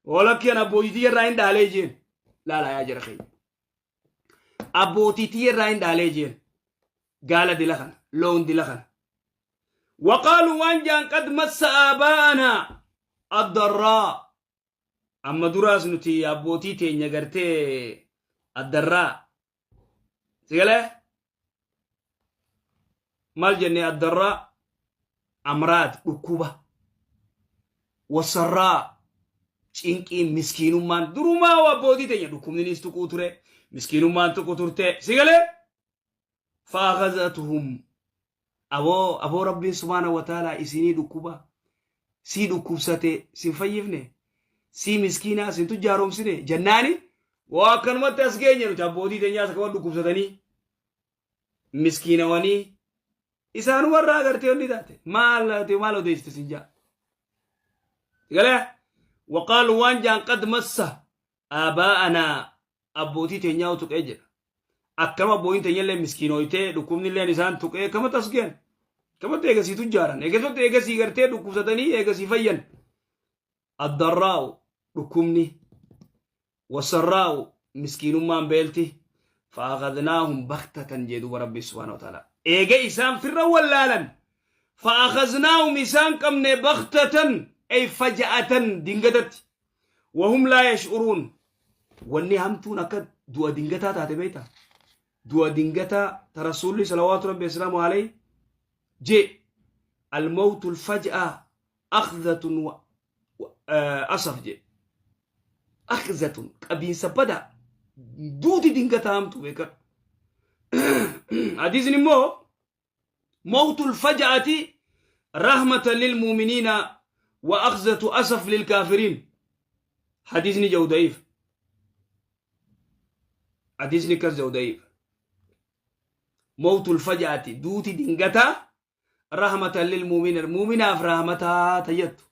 Walakkii an abbootii tiyya irraa hin dhaalee jeen. Laala yaa jara keenya. Abbootii tiyya irraa hin dhaalee jeen. Gaala dila kana, loon dila kana. Waqaalu waan jaan qad massa aabaa'anaa addarraa. Amma duraas nuti abbootii teenya gartee addarraa. Sigalee? Maal jennee addarraa? Amraat dhukkuba. Wasarraa cinqiin miskiinummaan durumaa abbootii teenya dhukkubninis tuquu ture miskiinummaan tuqu turte. Sigalee? Faakhazatuhum aboo aboo rabbiin subhaana wa ta'ala isinii dhukkuba sii dhukkubsate sin fayyifne sii miskiinaa sin tujjaaromsine jennaani waa akkanumatti as geenye nuti abbootii teenyaas akkuma dhukkubsatanii miskiinawanii isaan warra agartee onni taate maal ati maal odeessite sin jaa galee waqaalu waan jaan qad massa aabaa'anaa abbootii teenyaa tuqee jedha akkanuma abbootiin teenyallee miskiinooytee dhukkubnilleen isaan tuqee akkamatti as geen akkamatti eegasii tujjaaran eegasatti eegasii gartee dhukkubsatanii eegasii fayyan addarraa'u dhukkubni wasarraa'u miskiinummaan beelti fa'akhadnaahum baktatan jee duuba rabbi subhaanahu wa ta'ala eega isaan firra wallaalan fa'akhadnaahum isaan qabne baktatan ay faja'atan dingatatti wahum laa yash'uruun wanni hamtuun akka du'a dingataa taate beekta du'a dingataa ta rasuulli salawaatu rabbi wasalaamu alayhi jee almawtu alfaj'a akhdhatun asaf jee akhzatun qabiinsa badaa duuti dingataa hamtu beekadhu hadiisni immoo mawtul faja'ati rahmatan lil mu'miniina wa akhzatu asaf lil kaafiriin hadiisni jedhu da'iif hadiisni akkas jedhu da'iif mawtul faja'ati duuti dingataa rahmatan lil mu'miniina mu'minaaf rahmataa tayyattu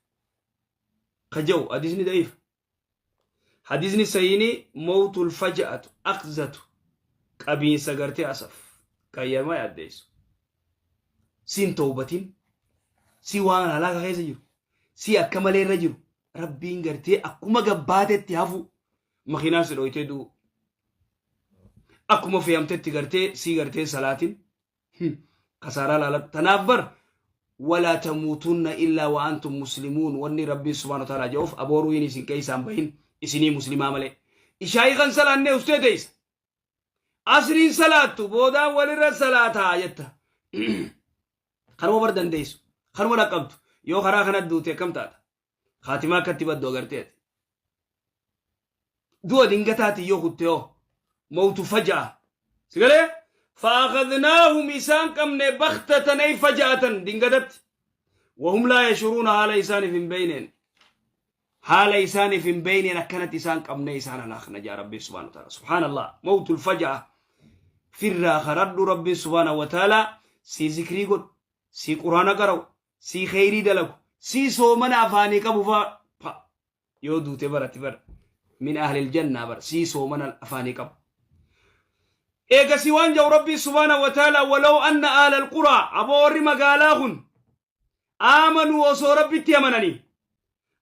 ka jedhu hadiisni da'iif Hadiisni sahiini mawtul faja'atu akhzatu qabiinsa gartee asaf qayyama yaaddeessu. Siin tawbatin si waan halaaka keessa jiru si akka malee irra jiru rabbiin gartee akkuma gabbaatetti hafu makiinaan si dhoytee du'u akkuma fe'amtetti gartee si gartee salaatin Kasaaraa laaladhu. Tanaaf bar walaa tamuutunna illaa wa antum muslimuun wanni rabbiin subhaanahu wa ta'aalaa jedhuuf aboo ruuhiin isin keessaan bahin isinii muslimaa malee. Ishaayii kan salaannee ustee teessa. Asriin salaattu boodaan walirra salaataa jetta. Kanuma bar dandeessu. Kanuma dhaqqabdu. Yoo karaa kana duute akkam taata? Kaatimaa akkatti baddu agartee ati. Du'a dingataatiin yoo kutte hoo mawtu faja'a. Si galee? Fa'akhadnaahum isaan qabne bakhtatan ay faja'atan dingatatti. Wahum laa yashuruuna haala isaaniif hin beeyneen. Haala isaaniif hin beeyneen akkanatti isaan qabne isaan halaakna jaa Rabbiin subhaanahu wa ta'ala. Subhaanallah mawtul faja'a. Firraa karadhu Rabbiin subhaanahu wa ta'ala sii zikrii godhu sii quraana qara'u sii kheyrii dalagu sii soomana afaanii qabu faa pa yoo duute barati bar min ahlil jannaa bar sii soomana afaanii qabu eegasi waan jau rabbii subhaana wa ta'ala walaw anna ahla alquraa aboo warri magaalaa kun aamanuu osoo rabbitti amananii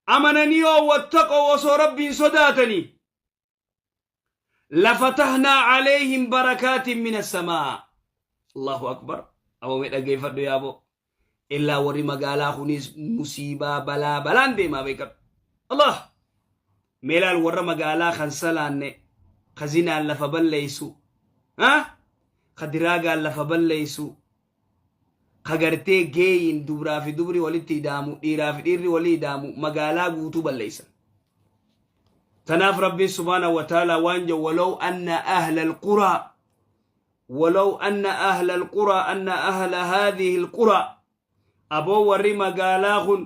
amananii oo wattaqoo osoo rabbiin sodaatanii lafatahnaa calayhim barakaatin min assamaa allahu akbar aboo mee dhaggeeffadhu yaaboo illaa warri magaalaa kunis musiibaa balaa balaan deemaa beekadhu allah meelaal warra magaalaa kan salaanne ka zinaan lafa balleessu ha ka diraagaan lafa balleessu ka gartee geeyin dubraa fi dubri walitti idaamu dhiiraa fi dhiirri walii idaamu magaalaa guutuu balleessan. Tanaaf Rabbiin subhaanahu wa ta'aalaa waan jedhu walaw anna ahla alquraa walaw anna ahla alquraa anna ahla haadhihi alquraa aboo warri magaalaa kun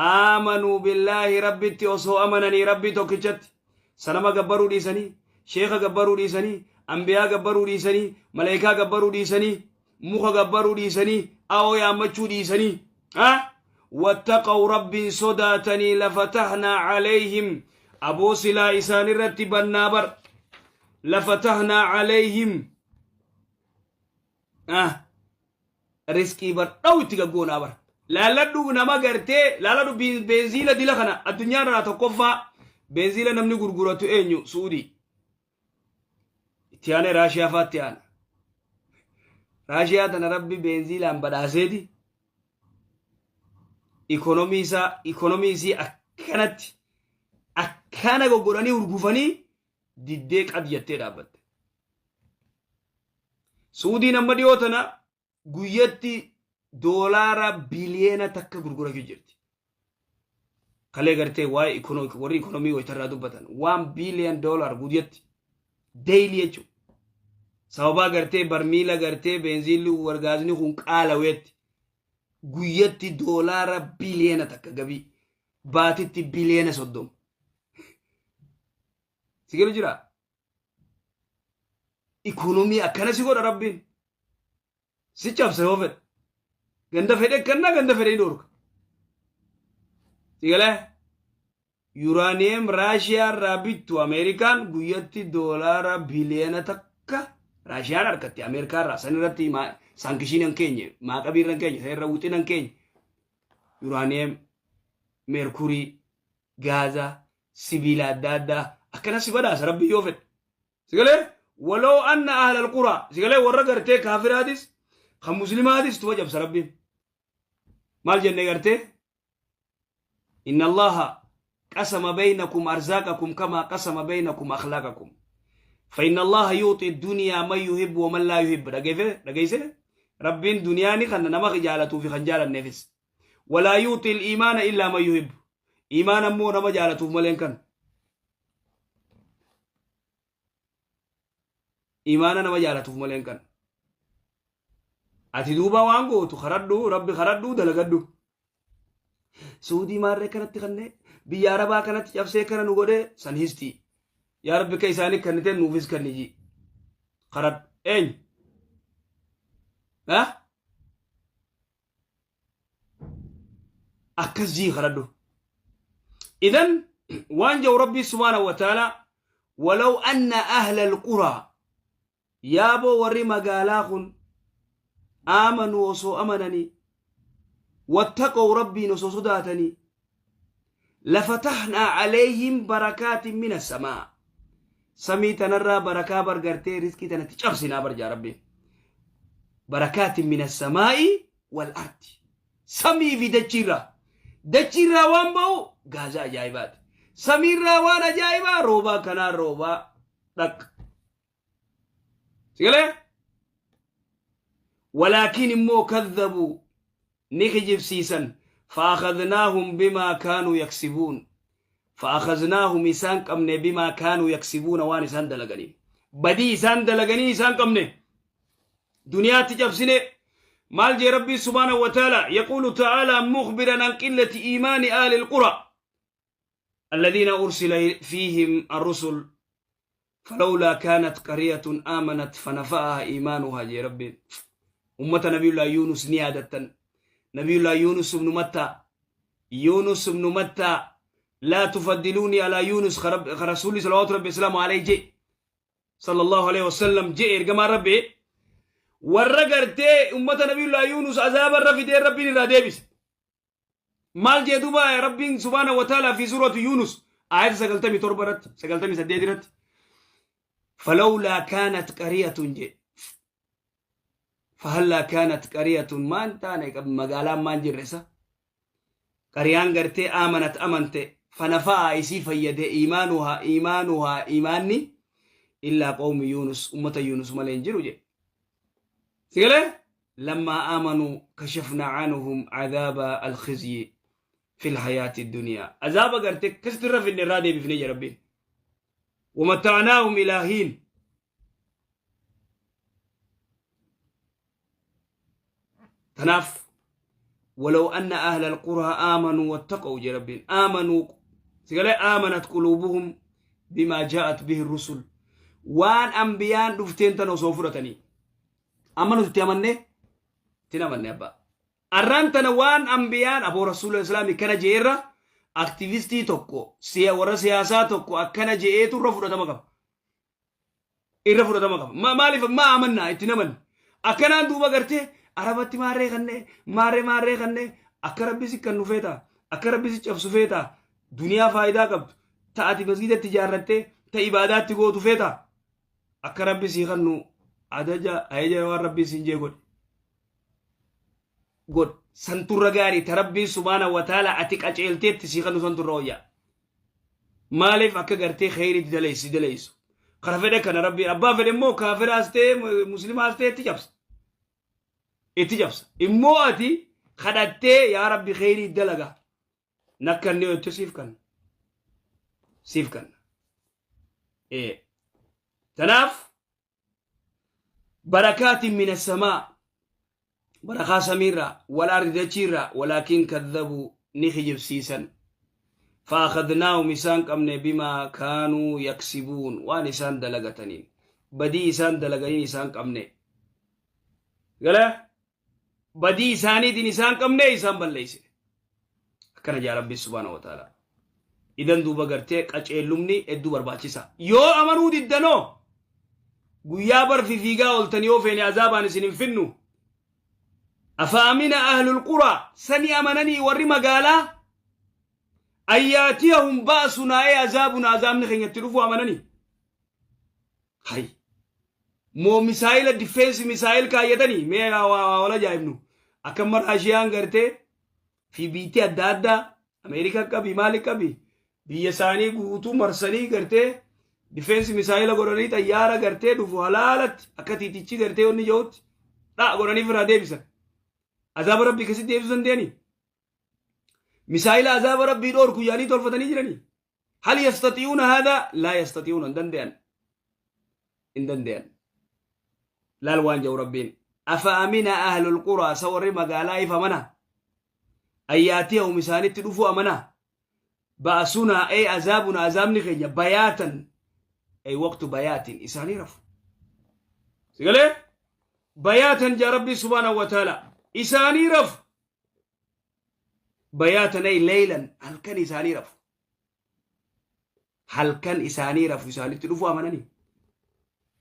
aamanuu billaahi rabbitti osoo amananii rabbii tokkichatti sanama gabbaruu dhiisanii sheeka gabbaruu dhiisanii ambiyaa gabbaruu dhiisanii maleekaa gabbaruu dhiisanii muka gabbaruu dhiisanii awoo yaammachuu dhiisanii wattaqaw rabbiin sodaatanii lafatahnaa calayhim aboo silaa isaan irratti bannaa bar lafatahnaa calayhim Riskii bar dhawu itti gaggoonaa bar. Laalladhu nama gartee laalladhu beenziila dila kana addunyaa irraa tokkoffaa Beenziila namni gurguratu eenyu? Suudii. Itti aanee Raashiyaa faatti aana. Raashiyaa tana Rabbi beenziilaan badhaaseeti ikonomii isaa ikonomii isii akkanatti akkana goggodhanii hurgufanii diddee qad jettee dhaabbatte. Suudiin amma dhiyoo tana guyyatti doolaara biliyeena 1 gurgurachuu jirti. Kalee gartee waa'ee warri ikonomii wayitarraa dubbatan $1 billion guyyatti daily jechuudha. Sababaa gartee barmiila gartee beenziilli wargaazni kun qaalaweetti guyyatti doolaara biliyeena 1 gabii, baatitti biliyeena 30. Si galu jira? Ikonomii akkana si godha Rabbiin. Si cabsa yoo fedhe. Ganda fedhe kannaa ganda fedhe ni dhorka. Si galee? Yuraaniyeem Raashiyaa irraa bittu Ameerikaan guyyatti doolaara biliyeena 1 Raashiyaan harkatti Ameerikaa irraa. San irratti sanction hin keenye, maaqabii irra hin keenye, san irra wixina hin keenye. Yuraaniyeem, meerkurii, gaaza, sibiila adda addaa akkana si badhaasa Rabbi yoo fedhe. Si galee? Waloo anna ahlal quraa, si galee, warra gartee kaafiraatis kan muslimaatis tuma cabsa Rabbiin. Maal jenne gartee? Inna Allaha qasama baynakum arzaaqakum kama qasama baynakum akhlaaqakum. فإن الله يعطي الدنيا من يحب ومن لا يحب. Dhageesse, Rabbiin duniyaa ni kanna nama jaalatuu fi kan jaalanneefis. ولا يعطي الإيمان إلا من يحب. Iimaan ammoo nama jaalatuuf malee kan. Iimaana nama jaalatuuf malee kan. Ati duuba waan gootu karadhu, Rabbi karadhu, dalagadhu. Suudii maarree kanatti kannee biyya Arabaa kanatti cabsee kana nu godhee san histii. Yaa Rabbi, akka isaanii kannite nuufis kanniji. Karadhu. Eenyu? Ha? Akkas jii karadhu. إذن waan jau Rabbii سبحانه وتعالى ولو أن أهل القرى, yaaboo warri magaalaa kun, آمنوا osoo amananii, واتقوا Rabbiin osoo sodaatanii, لفتحنا عليهم بركات من السماء, samii tanarraa barakaa bargartee riskii tanatti cabsinaa barjaa Rabbiin. بركات من السماء والأرض, samii fi dachiirraa. Dachiirraa waan ba'u gaaza ajaa'ibaati, samiirraa waan ajaa'ibaa roobaa kanaa roobaa dhaq. Sigalee? ولكن immoo كذبوا, ni kijibsiisan. فأخذناهم بما كانوا يكسبون. فأخذناهم isaan qabne, بما كانوا يكسبون, waan isaan dalaganii, badii isaan dalaganii isaan qabne, duniyaatti cabsine. Maal jee Rabbii سبحانه وتعالى? يقول تعالى مخبرا عن قلة إيمان أهل القرى الذين أرسل فيهم الرسل: فلولا كانت قرية آمنت فنفعها إيمانها, jee Rabbiin. أمة نبي الله يونس نيادة, نبي الله يونس بن متى, يونس بن متى, لا تفضلوني على يونس, رسول صلوات ربي وسلامه عليه جي, صلى الله عليه وسلم جي. إرجما ربي warra gartee ummata Nabiyullaa Yuunus azaaba irra fidee Rabbiin irraa deebise. Maal jee duuba Rabbiin سبحانه وتعالى في سورة يونس aayata 97 irratti, 98 irratti? فلولا كانت قرية jee. فهلا كانت قرية, maan taane magaalaan maan jirre isa qaryaan gartee آمنت amante, فنفعها isii fayyade, إيمانها إيمانها iimaanni, إلا قوم يونس, ummata Yunus malee hin jiru jedhe. Sigalee? لما آمنوا كشفنا عنهم عذاب الخزي في الحياة الدنيا, عذاب gartee akkasitti irra finne irraa deebifne jira Rabbiin. ومتعناهم إلى حين. Tanaaf ولو أن أهل القرى آمنوا واتقوا jee Rabbiin. آمنوا, sigalee, آمنت قلوبهم بما جاءت به الرسل, waan ambiyaan dhufteen tan osoo fudhatanii. Amma nuti itti amanne, itti amanne abbaa. Arraan tana waan ambiyaan aboo rasuula islaamii kana jeerra aktivistii tokko warra siyaasaa tokko akkana je'eetu irra fudhatama qaba. Irra fudhatama qaba. Maaliif ma amannaa itti namanne? Akkanaan duuba gartee Arabatti maarree kannee maarree maarree kannee akka Rabbi si kan nu feeta, akka Rabbi si cabsu feeta, duniyaa faayidaa qabdu. Ta ati masgidatti ijaarrattee ta ibaadaatti gootu feeta? Akka Rabbi sii kannu ajaja ajaja waan Rabbi siin jee godhi. Godh santurra gaarii ta Rabbiin subhaana wa ta'ala ati qaceelteetti sii kannu santurra wayyaa. Maaliif akka gartee kheyriitti daleysi daleysu. Kara fedhe kana Rabbiin abbaa fedhe immoo kaafiraas ta'e muslimaas ta'e itti cabsa. Itti cabsa. Immoo ati kadhattee yaa Rabbi kheyrii dalaga. Nakkanne jette siif kanna. Siif kanna. Ee. Tanaaf barakaatiin mina samaa barakaa samiirraa wal ardi dachiirraa walaakin kadhabuu ni kijibsiisan. Faakhadnaahum isaan qabne bimaa kaanuu yaksibuun waan isaan dalagataniin badii isaan dalaganiin isaan qabne. Gala badii isaaniitiin isaan qabne isaan balleessine. Akkana jaa Rabbi subhaanahu wa ta'ala. Idan duuba gartee qaceellumni hedduu barbaachisa. Yoo amanuu diddanoo guyyaa barfi fiigaa ooltan yoo feene azaabaan isin hin finnu. Afaamina ahlul quraa sani amananii warri magaalaa ayyaatiyahum ba'sunaa ee azaabuna azaabni keenya itti dhufu amananii. Hay. Moo misaayila difeensi misaayil kaayyatanii mee waa wal ajaa'ibnu. Akka amma Raashiyaan gartee fi biitti adda addaa Ameerikaa qabi maali qabi biyya isaanii guutuu marsanii gartee difeensi misaayila godhanii xayyaara gartee dhufu halaalatti akka tiitichi gartee wanni jirutti dha godhanii firaa deebisan. Azaaba rabbii keessatti deebisuu danda'anii? Misaayila azaaba rabbii dhoorku yaanii tolfatanii jiranii? Hal yastati'uuna haadaa? Laa yastati'uuna hin danda'an. Hin danda'an. Laal waan jedhu Rabbiin. Afa amina ahlul quraa sa warri magaalaa if amana? Ayyaatiyahum isaanitti dhufuu amana? Ba'asunaa ay azaabuna azaabni keenya bayaatan ay waqtu bayaatin isaanii rafu. Sigalee? Bayaatan jaa Rabbii subhaanahu wa ta'ala isaanii rafu. Bayaatan ay leeylan halkan isaanii rafu. Halkan isaanii rafu isaanitti dhufu amananii.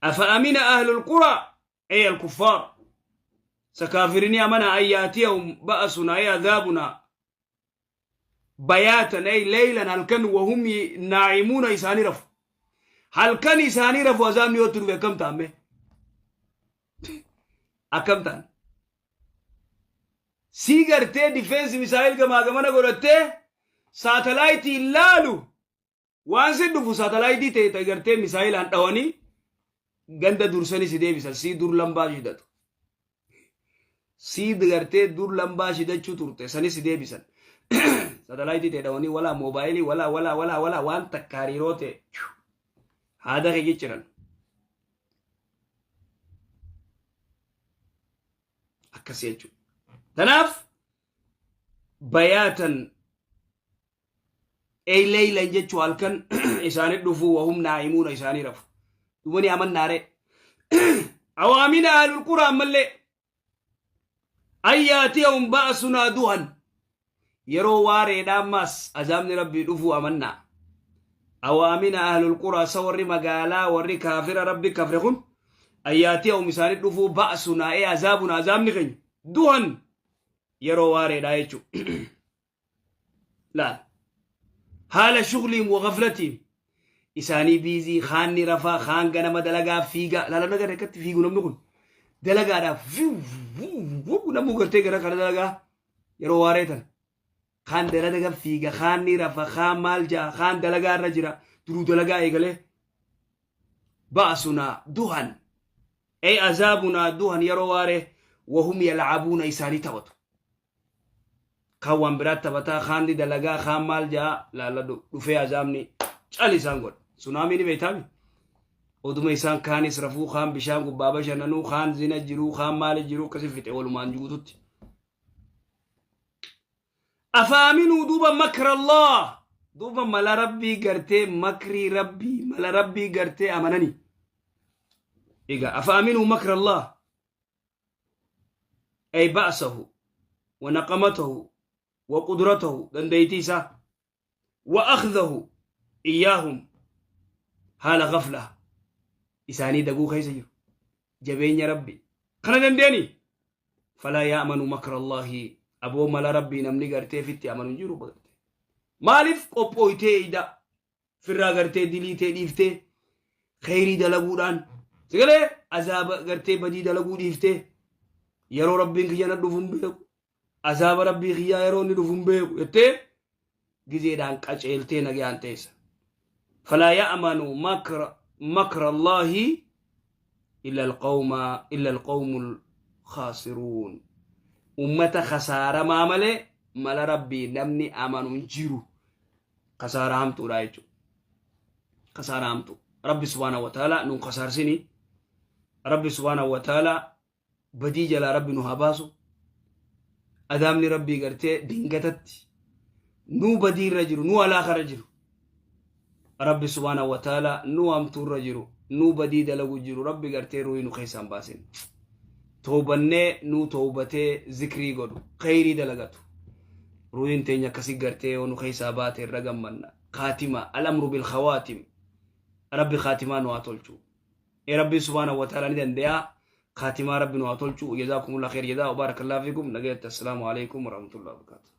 Afa amina ahlul quraa ay alkuffaar. Sa kaafirini amana an yaatiyahum ba'asuna ay adhaabuna bayaatan ay leeylan halkan wahum naa'imuuna isaanii rafu. Halkan isaanii rafu azaabni yoo itti dhufe akkam ta'an mee? Akkam ta'an? Sii gartee difeensi misaayil gamaa gamana godhattee saatalaayitii laalu waan si dhufu saatalaayitii ta'e ta'e gartee misaayilaan dhawanii ganda dursanii si deebisan sii dur lambaa shidatu. Sii gartee dur lambaa shidachuu turte sani si deebisan. Saatalaayitii ta'e dhawanii walaa moobaayilii walaa walaa walaa walaa waan takka hariiroo ta'e haada kee jijjiran. Akkasii jechuudha. Tanaaf bayaatan ey leeylan jechuu halkan isaanii dhufuu wahum naa'imuuna isaanii rafu. Duuba ni amannaare. Awaamina ahlul quraa ammallee an yaatiyahum ba'sunaa duhan yeroo waareedha ammaas azaabni rabbii dhufuu amannaa. Awaamina ahlul quraa sa warri magaalaa warri kaafira rabbi kafre kun an yaatiyahum isaanii dhufuu ba'sunaa ee azaabuna azaabni keenya duhan yeroo waareedha jechuu. Laal. Haala shugliin wa gaflatiin isaanii biizii kaanni rafaa kaan ganama dalagaa fiigaa laala nagaa akkatti fiigu namni kun dalagaadhaaf namuu gartee gara kana dalagaa yeroo waaree tana kaan dalaga fiiga kaan ni rafa kaan maal ja'a kaan dalagaa irra jira duruu dalagaa eegalee ba'asunaa duhan ay azaabunaa duhan yeroo waaree wahum yalcabuuna isaanii taphatu kaan waan biraa taphataa kaan ni dalagaa kaan maal ja'a laalladhu dhufee azaabni cal isaan godha sunaamii ni beektaami oduma isaan kaanis rafuu kaan bishaan gubbaa bashannanuu kaan zina jiruu kaan maali jiruu akkasi fixe walumaan guututti. Afaaminuu duuba makra Allah duuba mala rabbii gartee makrii rabbii mala rabbii gartee amananii. Egaa afaaminuu makra Allah ay ba'sahu wa naqamatahu wa qudratahu dandeeytii isaa wa akhdahu iyyaahum haala ghaflaa isaanii daguu keessa jiru jabeenya rabbi kana dandeeni falaa yaamanu makra allaahi aboo mala rabbii namni gartee fitti amanu hin jiru maaliif qophooytee ida. Firraa gartee dilii tee dhiiftee kheyrii dalaguudhaan sigalee azaaba gartee badii dalaguu dhiiftee yeroo rabbiin kiyya na dhufu hin beeku azaaba rabbii kiyyaa yeroo inni dhufu hin beeku jettee gizeedhaan qaceeltee nagayaan teessa. Falaa ya'manu makra makra Allaahi illa alqawma illa alqawmul khaasiruun. Ummata khasaaramaa malee mala rabbii namni amanu hin jiru. Khasaaraa hamtuudha jechuudha. Khasaaraa hamtuu. Rabbi subhaanahu wa ta'ala nun khasaarsini. Rabbi subhaanahu wa ta'ala badii jalaa rabbi nu haa baasu. Adaabni rabbii gartee dingatatti nuu badii irra jiru nuu alaakarra jiru. Rabbi subhaanahu wa ta'ala nuu hamtuu irra jiru nuu badii dalagu jiru rabbi gartee ruuhii nu keessaan baasin. Toobannee nuu toobatee zikrii godhu kheyrii dalagatu. Ruuhiin teenya akkasi gartee yoo nu keessaa baate irra gammanna. Khaatima al-amru bil khawaatim. Rabbi khaatimaa nu haa tolchu. Ee Rabbiin subhaanahu wa ta'ala ni danda'a. Khaatimaa Rabbi nu haa tolchu. Jazaakumullah khair jazaa. Wa baarakallahu fiikum. Nagayatti. Assalaamu alaikum warahmatullahi wabarakatuh.